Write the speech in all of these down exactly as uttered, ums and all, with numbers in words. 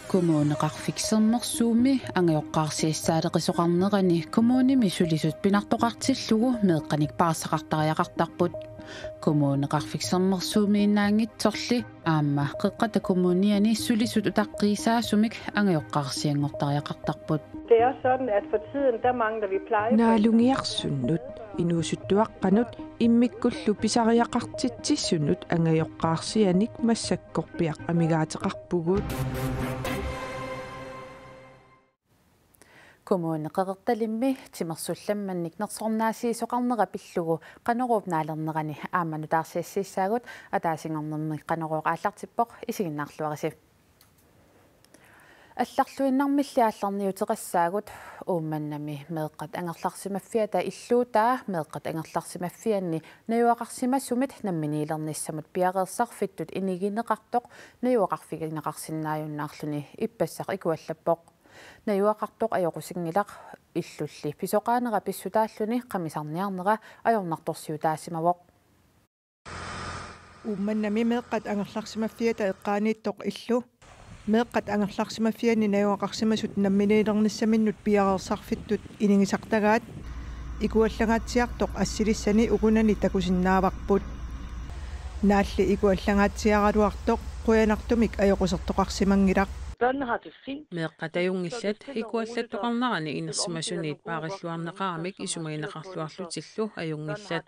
Kommuneqarfik Sermersuumi angajoqqaarsiassaaleqisoqarnerani kommunimi sulisut pinartoqartillugu meeqqanik paarsaqartariaqartarput. Kommuneqarfik Sermersuumiinnaanngitsorli aamma Qeqqata Kommuniani sulisut utaqqiisaasumik angajoqqaarsianngortariaqartarput. Det er sådan, at for tiden, der mangler vi pleje. Naalungiarsunnut, inuusuttuaqqanut immikkullu pisariaqartitsisunut angajoqqaarsianik massakkorpiaq amigaateqarpugut. Kommune Qeqertalimmi timersullammannik nersornaasiisoqarnera pillugu Qanoruup naalernerani aamma nutaarsiassiissaagut. Ataasinngornermi Qanorooq aallartippoq, isiginnaarluarisi. Allarluinnarmilli aallarniuteqassaagut. Uummannami meeqqat angerlarsimaffiata illuutaa meeqqat angerlarsimaffianni najugaqarsimasumit namminiilernissamut piareersarfittut inigineqartoq najugaqarfigineqarsinnaajunnaarluni ippassaq ikuallappoq. Najugaqartoq ajoqusinngilaq, illulli pisoqaanera pissutaalluni qamisarniarnera ajornartorsiutaasimavoq. Uummannami meeqqat angerlarsimaffiata eqqaaniittoq illu meeqqat angerlarsimaffianni najugaqarsimasut namminiilernissaminnut piareersarfittut inigisartagaat ikuallangaatsiartoq assilissani ukunani takusinnaavarput. Naalli ikuallangaatsiaraluartoq qujanartumik ajoqusertoqarsimanngilaq. Børnene har det fint. Meeqqat ajunngillat, ikuallattoqarnerani inersimasuniit paarilluarneqaramik isumagineqarluarlutillu ajunngillat.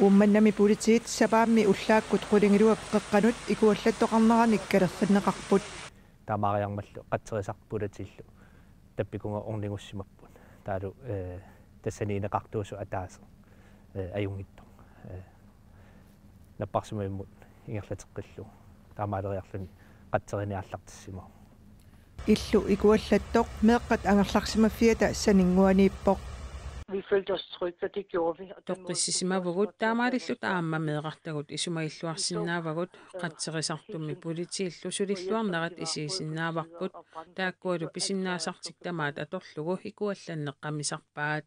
Uummannami politiit sapaammi ullaakkut qulingiluap qeqqanut ikuallattoqarneranik kalerrinneqarput. Taamaariarmallu qatserisartut politiillu tappikungajak ornigussimapput. Taavalu, eh, tassani ineqartuusoq ataaseq, eh, ajunngitsoq. Eh, napparsimavimmut ingerlateqqillugu. Taamaaleriarluni qatseriniaallartissimavoq. Illu ikuallattoq meeqqat angerlarsimaffiata saninnguaniippoq. Vi følte os trygge, og det gjorde vi. Og den måde, vi gjorde Toqqissisimavugut, taamaalilluta aamma meerartagut isumagilluarsinnaavagut, qatserisartummi politiillu sulilluarnerat isigisinnaavarput, taakkualu pisinnaasartik tamaat atorlugu ikuallanneq qamisarpaat.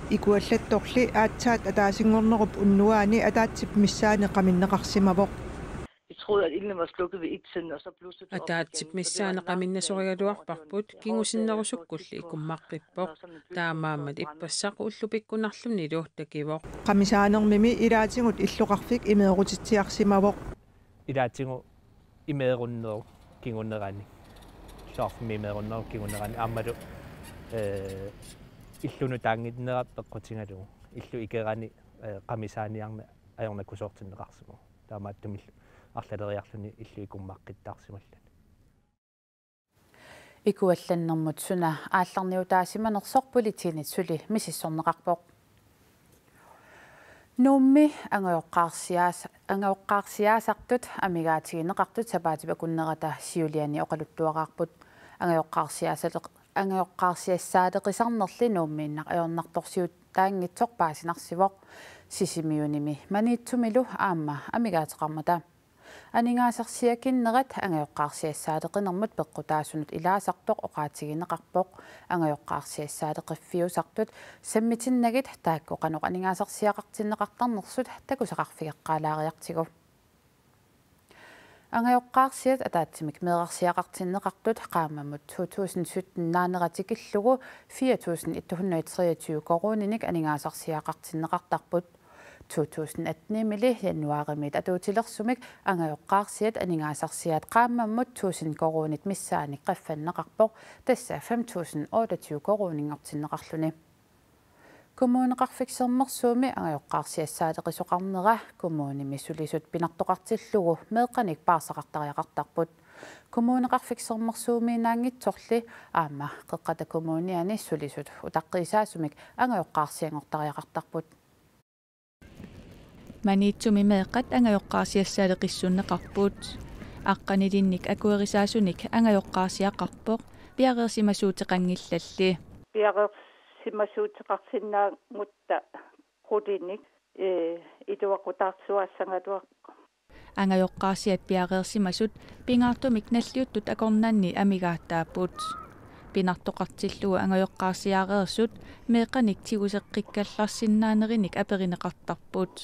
Ikuallattorli aatsaat ataasinngornerup unnuaani ataatsip missaani qaminneqarsimavoq. Vi troede, at ilden var slukket ved et-tiden, og så blussede det op igen. Ataatsip missaani qaminnersorigaluarparput, kingusinnerusukkulli ikummaqqippoq. Taamaammat ippassaq ullut pikkunarlunilu takivoq. Qamisaanermimi ilaatigut illoqarfik imeerutitsiarsimavoq. Ilaatigut imeerunnerup kingunerani. Illoqarfimmi imeerunnerup kingunerani aammalu, eh, illup nutaannginnera peqqutigalugu. Illup ikerani, eh, qamisaaniarneq ajornakusoortinneqarsimavoq. Taamaattumillu arlaleriarluni illup ikummaqqittaarsimalluni. Ikuallannermut suna aallarniutaasimanersoq politiinit suli misissorneqarpoq. Nuummi angajoqqaarsiaas-, angajoqqaarsiaasartut amigaatigineqartut sapaatip akunnerata siuliani oqaluttuaraarput. Angajoqqaarsiaasaleq-, angajoqqaarsiassaaleqisarnerli Nuummiinnaq ajornartorsiutaanngitsoq paasinarsivoq. Sisimiunimi Maniitsumilu aamma amigaateqarmata. Aningaasarsiakinnerat angajoqqaarsiassaaleqinermut peqqutaasunut ilaasartoq oqaatigineqarpoq. Angajoqqaarsiassaaleqiffiusartut sammitinnagit taakku qanoq aningaasarsiaqartinneqartarnersut takusaqarfigeqqaalaariartigu. Angajoqqaarsiat ataatsimik meerarsiaqartinneqartut qaammammut to tusind sytten naanera tikillugu fire tusind et hundrede treogtyve koruuninik aningaasarsiaqartinneqartarput. To tusind atten-imili januaarimiit atuutilersumik angajoqqaarsiat aningaasarsiaat qaammammut tusind koruunit missaannik qaffanneqarpoq, tassa fem tusind otteogtyve koruuninngortinneqarluni. Kommuneqarfik Sermersuumi angajoqqaarsiassaaleqisoqarnera kommunimi sulisut pinartoqartillugu meeqqanik paarsaqartariaqartarput. Kommuneqarfik Sermersuumiinnaanngitsorli aamma Qeqqata Kommuniani sulisut utaqqiisaasumik angajoqqaarsianngortariaqartarput. Maniitsumi meeqqat angajoqqaarsiassaaleqissunneqarput. Aqqanilinnik akuerisaasunik angajoqqaarsiaqarpoq, piareersimasuuteqanngillalli. Piareersimasuuteqarsinnaagutta qulinik, ee, iluaqutaarsuaassagaluarpoq. Angajoqqaarsiat piareersimasut pingaartumik nalliuttut akornanni amigaataapput. Pinartoqartillugu angajoqqaarsiareersut meeqqanik tiguseqqikkallarsinnaanerinik aperineqartarput.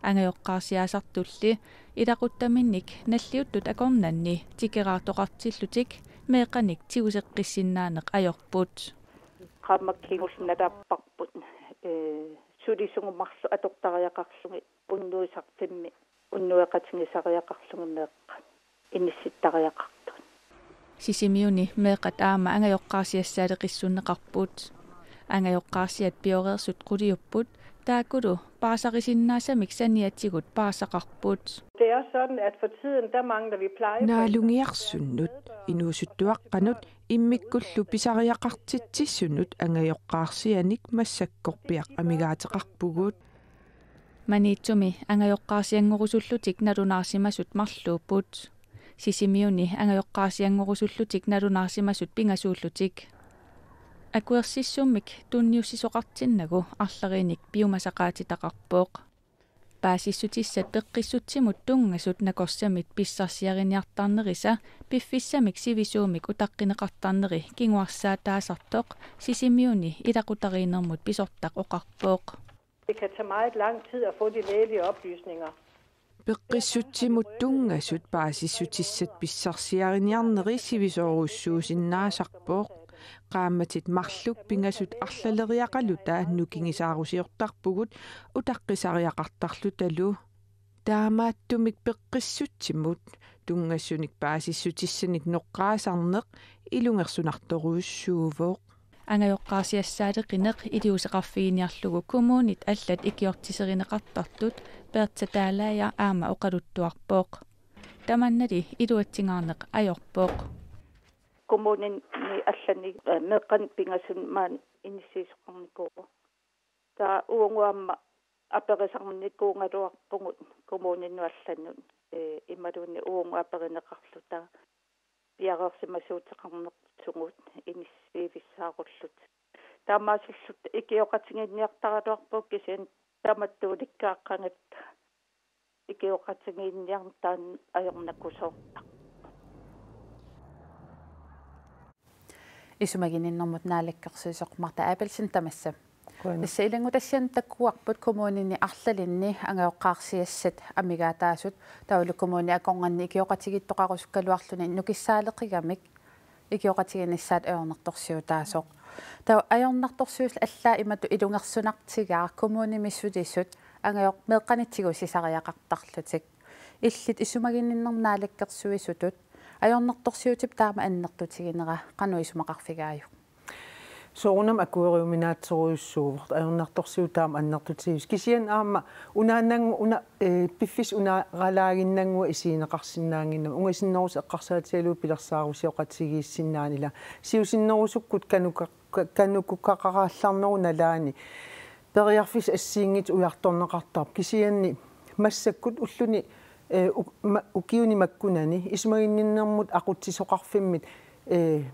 Angajoqqaarsiaasartulli ilaquttaminnik nalliuttut akornanni tikeraartoqartillutik meeqqanik tiguseqqissinnaaneq ajorput. Qaammat kingulliit nalaapparput, ee, sulisugut marluk atortariaqarlugit unnuisarfimmi unnueqatigisariaqarlugit meeqqat inissittariaqartut. Sisimiuni meeqqat aamma angajoqqaarsiassaaleqissunneqarput. Angajoqqaarsiat pioreersut quliupput, taakkulu paasarisinnaassamik saniatigut paarsaqarput. Det er sådan, at for tiden, der mangler vi pleje. Naalungiarsunnut, inuusuttuaqqanut immikkullu pisariaqartitsissunut angajoqqaarsianik massakkorpiaq amigaateqarpugut. Maniitsumi angajoqqaarsianngorusullutik nalunaarsimasut marluupput. Sisimiuni angajoqqaarsianngorusullutik nalunaarsimasut pingasuullutik. Akuersissummik tunniussisoqartinnagu arlarinik piumasaqaatitaqarpoq. Paasissutissat peqqissutsimut tunngasut nakorsamit pissarsiariniartarnerisa piffissamik sivisuumik utaqqineqartarneri kinguarsaataasartoq Sisimiuni ilaqutariinnermut pisortaq oqarpoq. Det kan tage meget lang tid at få de lægelige oplysninger. Peqqissutsimut tunngasut paasissutissat pissarsiariniarneri sivisoorujussuusinnaasarpoq. Qaammatit marluk pingasut arlaleriaqaluta nukingisaarusiortarpugut utaqqisariaqartarlutalu. Taamaattumik peqqissutsimut tunngasunik paasissutissanik noqqaasarneq ilungersunartorujussuuvoq. Angajoqqaarsiassaaleqineq iliuuseqarfiginiarlugu kommunit allat ikiortiserineqartartut Bertha Dalager aamma oqaluttuarpoq. Tamannali iluatsingaarneq ajorpoq. Kommunini allani, eh, meeqqanut pingasunik maani inissiisoqarnikuuvoq. Taava uagut aamma aperisarnikuugaluarpugut kommuninut allanut, eh, imaluunniit uagut aperineqarluta piareersimasuuteqarnersugut inissiivissaarullutik. Taamaasilluta ikioqatigiinniartaraluarpugut kisianni tamattuulikkaaqqagatta ikioqatigiinniarneq taanna ajornakusoortarpoq. Isumaginninnermut naalakkersuisoq Martha Abelsen tamassa. Qujanaq. Tassa ilanngutassiannut takuarput kommunini arlalinni angajoqqaarsiassat amigaataasut, taavalu kommuni akornanni ikioqatigiittoqarusukkaluarluni nukissaaleqigamik ikioqatigiinnissaat ajornartorsiutaasoq. Taava ajornartorsiut allaat imatut ilungersunartigaaq kommunimi sulisut angajoq-, meeqqanik tigusisariaqartarlutik. Illit isumaginninnermut naalakkersuisutut ajornartorsiutip taama annertutiginera qanoq isumaqarfigaajuk? Soorunami akueriuminaatsorujussuuvoq ajornartorsiut taama annertutigisut. Kisianni aamma unaannanngu-, una-, eh, piffissaq unaaralaaginnannguaq isigineqarsinnaannginnami. Ungasinnerusoq eqqarsaatigalugu pilersaarusioqatigiissinnaanera. Siusinnerusukkut kanuka-, ka-, kanukukaqaraallarnerup nalaani periarfissat assigiinngitsut ujartorneqartarput. Kisianni massakkut ulluni, eh, uk-, ma-, ukiuni makkunani isumaginninnermut aqutsisoqarfimmit, eh,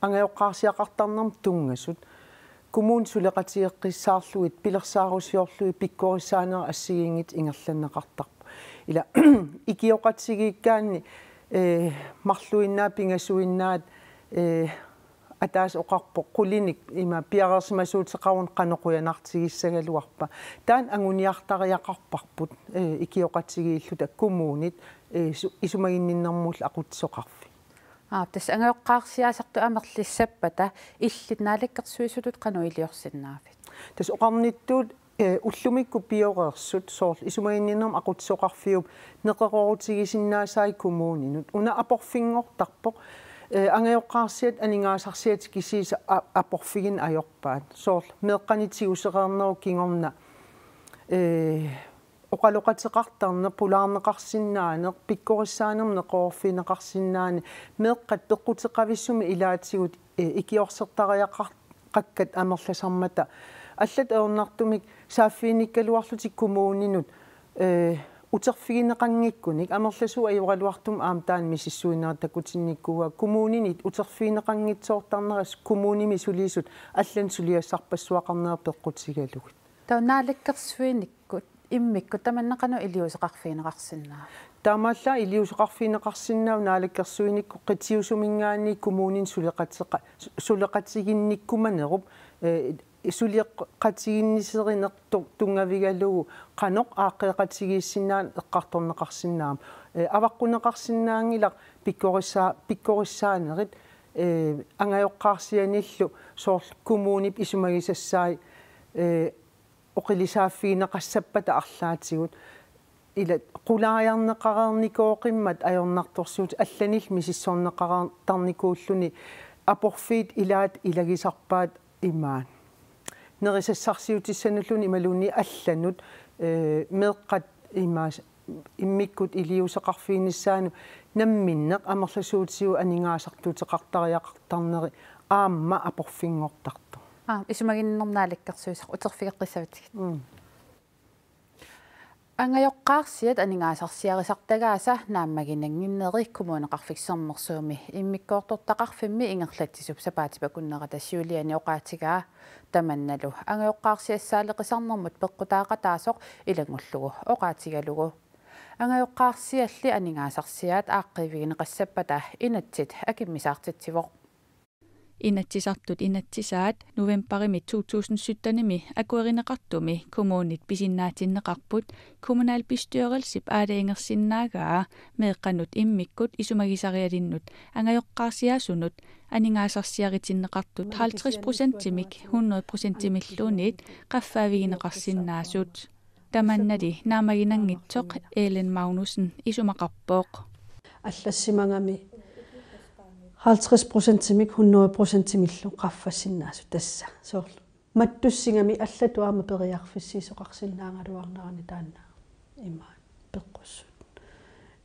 angajoqqaarsiaqartarnermut tunngasut kommunit suleqatigeqqissaarlugit pilersaarusiorlugit pikkorissaanerit assigiinngitsut ingerlanneqartarput. Ila ikioqatigiikkaanni, eh, marluinnaat pingasuinnaat, eh, ataaseq oqarpoq qulinik ima piareersimasuuteqaruni qanoq qujanartigissagaluarpa. Taanna anguniartariaqarparput, eh, ikioqatigiilluta kommunit, eh, su-, isumaginninnermullu aqutsisoqarfik. Aap, tassa angajoqqaarsiaasartut amerlissappata illit naalakkersuisutut qanoq iliorsinnaavit? Tassa oqarnittut, eh, ullumikkut pioreersut soorlu isumaginninnermut aqutsisoqarfiup neqeroorutigisinnaasai kommuninut. Una aporfinngortarpoq, eh, angajoqqaarsiat aningaasarsiatik kisiisa a-, aporfigineq ajorpaat. Soorlu meeqqanik tigusereernerup kingorna, eh, oqaloqateqartarneq, pulaarneqarsinnaaneq, pikkorissaanermut neqeroorfigineqarsinnaaneq, meeqqat peqquteqavissumik ilaatigut, eh, ikiorsertariaqar-, qakkat amerlasarmata. Allat ajornartumik saaffiginnikkaluarlutik kommuninut, eh, uterfigineqanngikkunik amerlasuut ajoraluartumik aamma taanna misissuinerit takutinnikuuaat kommuninit uterfigineqanngitsoortarnerat kommunimi sulisut allanut suliassarpassuaqarnerat peqqutigalugit. Taava naalakkersuinikkut immikkut tamanna qanoq iliuuseqarfigineqarsinnaavat? Taamaallaat iliuuseqarfigineqarsinnaavat naalakkersuinikkut qitiusuminngaanniit kommuninut suleqateqa-, su-, suleqatiginnikkumanerup, eh, Suleqatigiinniserineq tu-, tunngavigalugu qanoq aaqqeqatigiissinnaaneq eqqartorneqarsinnaammat. Ee, avaqqunneqarsinnaanngilaq pikkorissaa-, pikkorissaanerit, ee, angajoqqaarsianillu soorlu kommunip isumagisassai, ee, oqilisaaffigineqassappata arlaatigut. Ila qulaajarneqareernikooqimmat ajornartorsiutit allanillu misissorneqareertarnikuulluni aporfiit ilaat ilagisarpaat imaat. Nerisassarsiutissanulluunniit imaluunniit allanut, ee, meeqqat imaas-, immikkut iliuuseqarfiginissaannut namminneq amerlasuutigut aningaasartuuteqartariaqartarneri aamma aporfinngortartoq. Aa, isumaginninnermik naalakkersuisoq uterfigeqqissavatsigit. Mm. Angajoqqaarsiat aningaasarsiarisartagaasa naammaginannginneri Kommuneqarfik Sermersuumi immikkoortortaqarfimmi ingerlatsisup sapaatip akunnerata siuliani oqaatigaa. Tamannalu angajoqqaarsiassaaleqisarnermut peqqutaaqataasoq ilanngullugu oqaatigalugu. Angajoqqaarsialli aningaasarsiaat aaqqiivigineqassappata inatsit akimmisaartitsivoq. Inatsisartut inatsisaat novembarimi to tusind syttenimi akuerineqartumi kommunit pisinnaatinneqarput kommunalbestyrelsip aalajangersinnaagaa meeqqanut immikkut isumagisarialinnut angajoqqaarsiaasunut aningaasarsiaritinneqartut halvtreds procentimik hundrede procentimilluunniit qaffaavigineqarsinnaasut. Tamannali naammaginanngitsoq Ellen Magnussen isumaqarpoq. Allassimagami halvtreds procentimik hundrede procentimillu qaffassinnaasut tassa. Soorlu mattussigami allatut aamma periarfissiisoqarsinnaagaluarnerani taanna imaat peqqussut.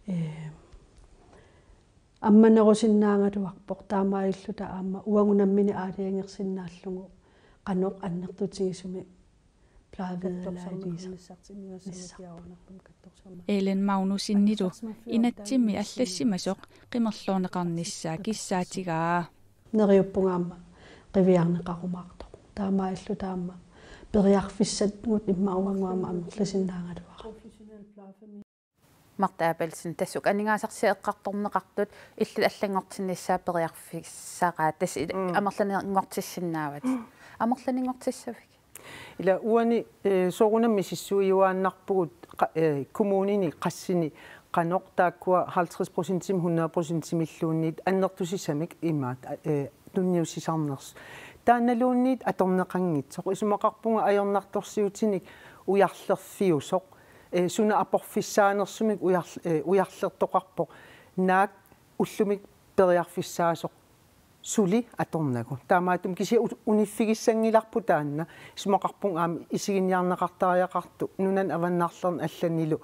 Ee, ammanerusinnaagaluarpoq taamaalilluta aamma uagut nammineq aalajangersinnaallugu qanoq annertutigisumik plejevederlagiisa. Ellen Magnussenilu inatsimmi allassimasoq qimerloorneqarnissaa kissaatigaa. Neriuppunga aamma qiviarneqarumaartoq. Taamaalilluta aamma periarfissagut immaqa uagut aamma amerlasinnaagaluarami. Martha Abelsen, tassa uku aningaasarsiat eqqartorneqartut illit allanngortinnissaat periarfissaqaat, tassa il-, Mm. amerlanerunngortissinnaavatit. Amerlanerunngortissavigit? Ila uani, eh, soorunami misissuiuaannarpugut qa-, eh, kommunini qassini qanoq taakkua halvtreds procentimik hundrede procentimilluunniit annertusisamik imaat, eh, tunniussisarnersut. Taannaluunniit atorneqanngitsoq. Isumaqarpunga ajornartorsiutinik ujarlerfiusoq. Ee, suna aporfissaanersumik ujarl-, ee, ujarlertoqarpoq. Naak ullumikkut periarfissaasoq suli atornagu. Taamaattumik kisianni u-, uniffigissanngilarput taanna. Isumaqarpunga aamma isiginiarneqartariaqartoq nunani avannarlerni allanilu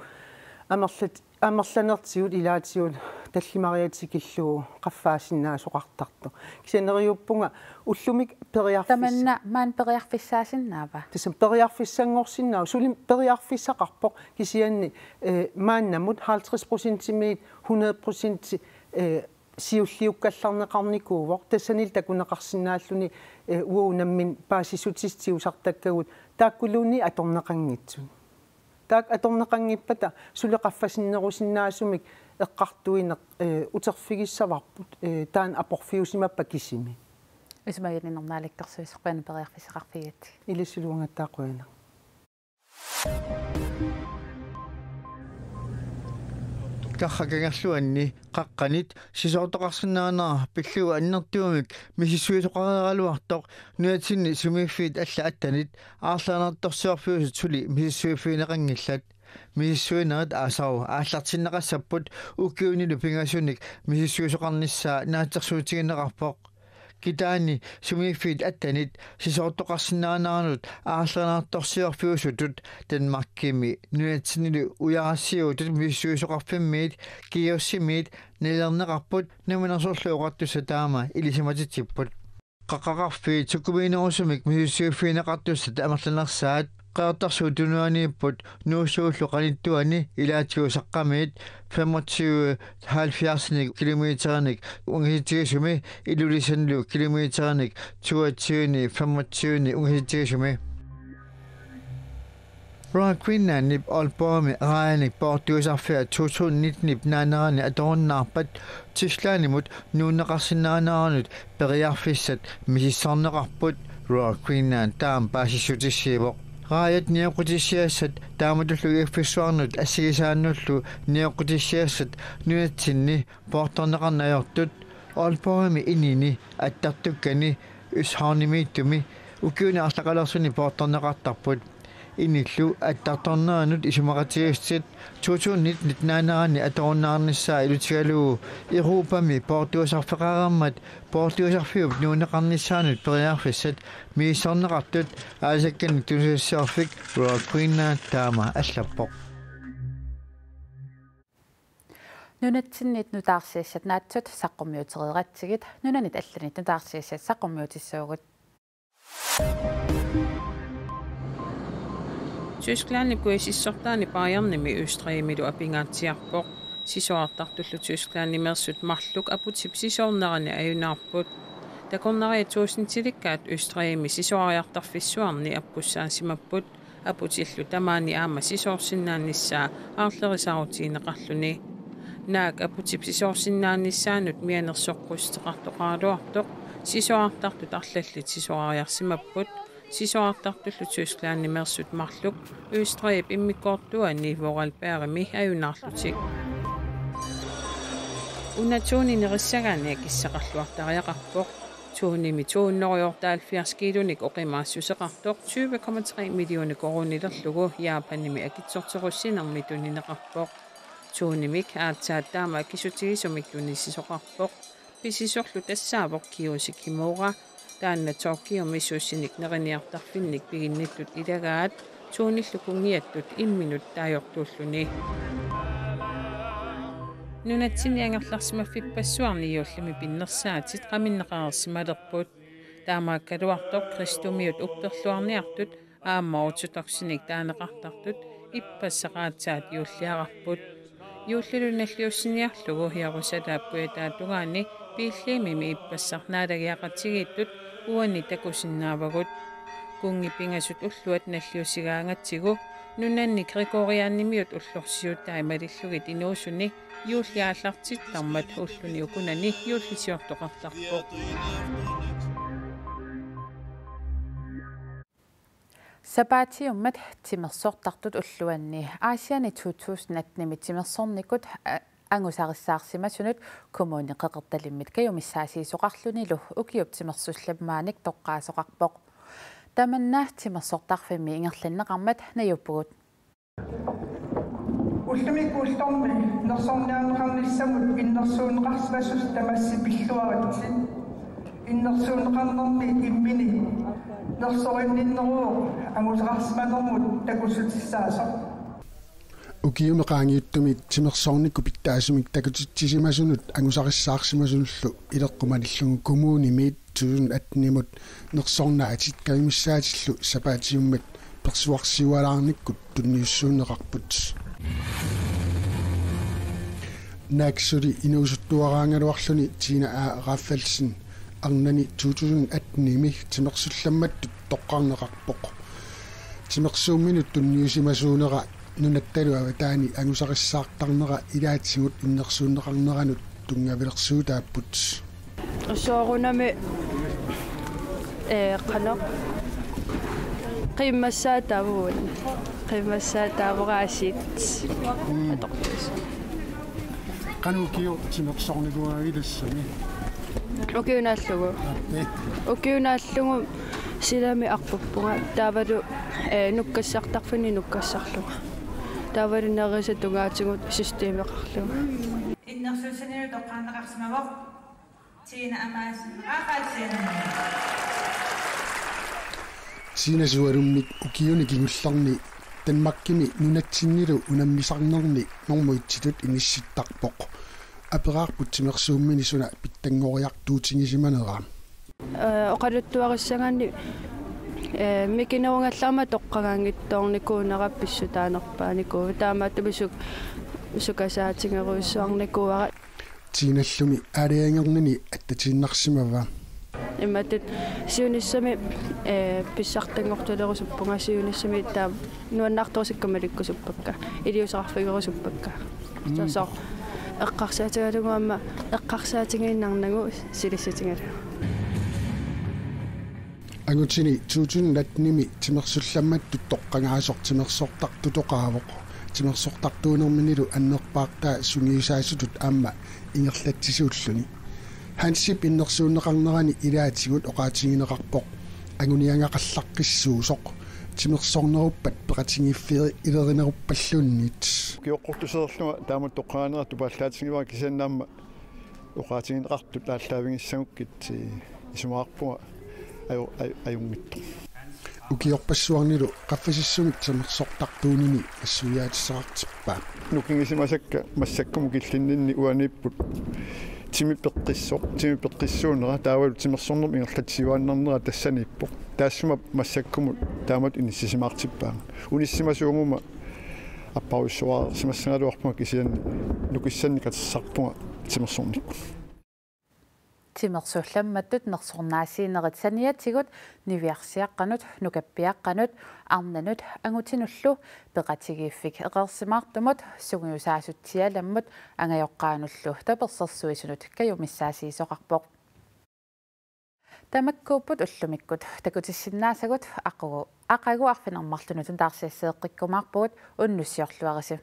amerlat-, amerlanertigut ilaatigut tallimariaat tikillugu qaffaasinnaasoqartartoq. Kisianni neriuppunga ullumikkut periarfis- Tamanna maani periarfissaasinnaava? Tassami periarfissanngorsinnaavoq, suli periarfissaqarpoq kisianni, eh, maannamut halvtreds procentimiit hundrede procent, eh, siulliukkallarneqarnikuuvoq, tassanilu takuneqarsinnaalluni, eh, uagut nammineq paasissutissat tigusartakkagut taakkuluunniit atorneqanngitsut. Taakku atorneqanngippata suli qaffasinnerusinnaasumik eqqartuineq, eh, uterfigissavarput, eh, taanna aporfiusimappat kisimi. Isumaginninnermik naalakkersuisoq, qujanaq periarfissaqarfigigatsigit. Ilissi uangattaaq qujanaq. Tarraq Kangerluanni qaqqanit sisoortoqarsinnaanera pillugu annertuumik misissuisoqareeraluartoq nunatsinni sumiiffiit allat attenit aarlerinartorsiorfiusut suli misissuiffigineqanngillat. Misissuinerit aasaru aallartinneqassapput ukiunilu pingasunik misissuisoqarnissaa naatsorsuutigineqarpoq. Kitaani sumiiffiit attenit sisoortoqarsinnaaneranut aarlerinartorsiorfiusutut Danmarkimi nunatsinnilu ujarassiuutut misissuisoqarfimmiit GEUS-imiit nalilerneqarput Namminersorlutik Oqartussat taama ilisimatitsipput. Qaqqaqarfiit sukumiinerusumik misissuiffigineqartussat amerlanersaat Qeqertarsuup Tunuaniipput Nuussuullu qanittuani ilaatigut Saqqamiit femogtyve halvfjerdsinik kilometerinik ungasitsisumi Ilulissanilu kilometerinik toogtyvenik femogtyvenik ungasitsisumi. Royal Greenlandip Aalborgimi raajanik poortuisarfia to tusind nittenip naanerani atorunnaarpat Tysklandimut nuunneqarsinnaaneranut periarfissat misissorneqarput. Royal Greenland taama paasissutissiivoq. Raajat nioqqutissiassat taamatullu ukiuffissuarnut assigisaannullu nioqqutissiassat nunatsinni poortorneqarneq ajortut Aalborgimi inini attartukkani Østhavnimiittumi ukiuni arlaqalersuni poortorneqartarput. Inillu attartorneranut isumaqatigiissutit to tusind nitten naanerani atorunnaarnissaa ilutigalugu Europami poortuisarfeqareermat poortuisarfiup nuunneqarnissaanut periarfissat misissorneqartut aalisakkanik tunisassiorfik Royal Greenland taama allappoq. Nunatsinnit nutaarsiassat naatsut saqqummiutereeratsigit nunanit allanit nutaarsiassat saqqummiutissaagut. Tysklandip kuisissortaani Bayernimi Østrigimilu apingaatsiarpoq. Sisorartartullu Tysklandimeersut marluk aputip sisoornerani ajunaarput. Takornariat tuusintilikkaat Østrigimi sisorariartarfissuarni appussaassimapput. Aputillu tamaani aamma sisoorsinnaanissaa aarlerisaarutigineqarluni. Naak aputip sisoorsinnaanissaanut mianersoqqussuteqartoqaraluartoq sisorartartut arlallit sisorariarsimapput. Sisorartartullu Tysklandimeersut marluk Østrigip immikkoortuani Vorarlbergimi ajunaarlutik. Una tuuni nerissagaanni akissaqarluartariaqarpoq. Tuunimi to hundrede otteoghalvfjerds kiilunik oqimaassuseqartoq tyve komma tre millioner koruunilerlugu Japanimi akitsorterussinermi tunineqarpoq. Tuunimik aatsaat taama akissutigisumik tunisisoqarpoq. Pisisorlu tassaavoq Kiyoshi Kimura. Taanna Tokyomi suussunik neriniartarfinnik piginnittut ilagaat tuunillu kunngiattut imminut taajortuulluni. Nunatsinni angerlarsimaffippassuarni juullimi pinnersaatit qaminneqareersimalerput. Taamaakkaluartoq kristumiut upperluarniartut aamma ortodoksinik taaneqartartut ippassaq aatsaat juulliararput. Juullilu nalliussiniarlugu Jerusalemip kujataatungaani Betlehemimi ippassaq naalagiaqatigiittut uani takusinnaavagut. Kunngi pingasut ulluat nalliussigaangatsigu nunanni Gregorianimiut ullorsiutai malillugit inuusuni juulli aallartittarmat ulluni ukunani juullisiortoqartarpoq. Sapaatiummat timersortartut ulluanni Aasianni to tusind attenimi timersornikut, a-, angusarissaarsimasunut Kommune Qeqertalimmit kajumissaatigisoqarlunilu ukiup timersullammaannik toqqaasoqarpoq. Tamanna timersortarfimmi ingerlanneqarmat najuuppugut. Ullumi ullormi nersorniarneqarnissamut innersuunneqarsimasoq tamassi pilluaritsi. Innersuunneqarnermi immini nersorinninneruvoq angusaqarsimanermut takussutissaasoq. Ukiumi qaangiuttumi timersornikkut pitsaasumik takutitsisimasunut angusarissaarsimasunullu ileqqut malillugu kommunimiit to tusind attenimut nersornaatit kajumissaatillu sapaatiummat persuarsiualaarnikkut tunniussuunneqarput. Naak suli inuusuttuaraangaluarluni Tina A. Rafaelsen arnani to tusind attenimi timersullammattut toqqarneqarpoq. Timersuumminut tunniusimasuunera nunattalu avataani angusarissaartarnera ilaatigut innersuunneqarneranut tunngavilersuutaapput. Soorunami, ee, qanoq. Qiimmassaataavugut. Qiimmassaataavoraasiit. Mm. Atortuus. Qanoq ukiut timersornikuugaangakkit tassami? Ukiunaallugu. Aa, ee. Ukiunaallugu silami arpappunga. Taavalu, ee, nukkassartarfinni nukkassarlunga. Taavalu nerisat tungaatigut systemeqarlunga. Innersuussanilu toqqarneqarsimavoq Tina Amassen Rafaelsen. Siina sualummik ukiuni kingullerni Danmarkimi nunatsinnilu unammisarnerni normu etsitut inissittarpoq. Aperaarput timersuummini suna pitsanngoriartuutigisimanera. Ee, oqaluttuarissagaanni, ee, mikinerungallarama toqqagaanngitsoornikuunera pissutaanerpaanikuuvoq. Taamaattumik suk-, sukasaatigerujussuarnikuuara. Tinallumi aalajangernini attatiinnarsimava. Imatut siunissami, ee, pissartanngortulerusuppunga siunissami taava nuannaartorusukkat malikkusuppakka, iliuuseqarfigerusuppakka. Mm. Soorlu eqqarsaatigalugu aamma eqqarsaatigiinnarnagu silissutigalugu. Angutini to tusind attenimi timersullammattut toqqagaasoq timersortartutoqaavoq. Timersortartuunerminilu annerpaartaa sungiusaasutut aamma ingerlatsisuulluni. Hansip innersuunneqarnerani ilaatigut oqaatigineqarpoq anguniagaqallaqqissuusoq timersorneruppat peqatigiiffiilerineruppalluunniit. Ukioqqortuseerlunga taamatut toqqagaanera tupaallaatigivaanga kisianni aamma oqaatigineqartut aallaavigissagukkit, eh, isumaqarpunga aju-, aju-, ajunngitsoq. Ukiorpassuarnilu qaffasissumik timersortartuunini nassuiaatissaqartippaa. Nukigisimasakka massakkumut killinninni uaniipput timi peqqissoq, timi peqqissuunera taavalu timersornermut ingerlatsiuaannarnera tassaniippoq. Taassuma massakkumut taamatut inissisimaartippaanga. Unissimasuuguma apparujussuarsimassagaluarpunga kisianni nukissannik katersisarpunga timersornikkut. Timersullammattut nersornaasiinerit saniatigut niviarsiaqqanut, nukappiaqqanut, arnanut angutinullu peqatigiiffik eqeersimaartumut sungiusaasutsialammut angajoqqaanullu tapersersuisunut kajumissaasiisoqarpoq. Tamakkuupput ullumikkut takutissinnaasagut. Aqagu, aqagu arfineq-marlunut nutaarsiasseeqqikkumaarpugut, unnussiorluarisi.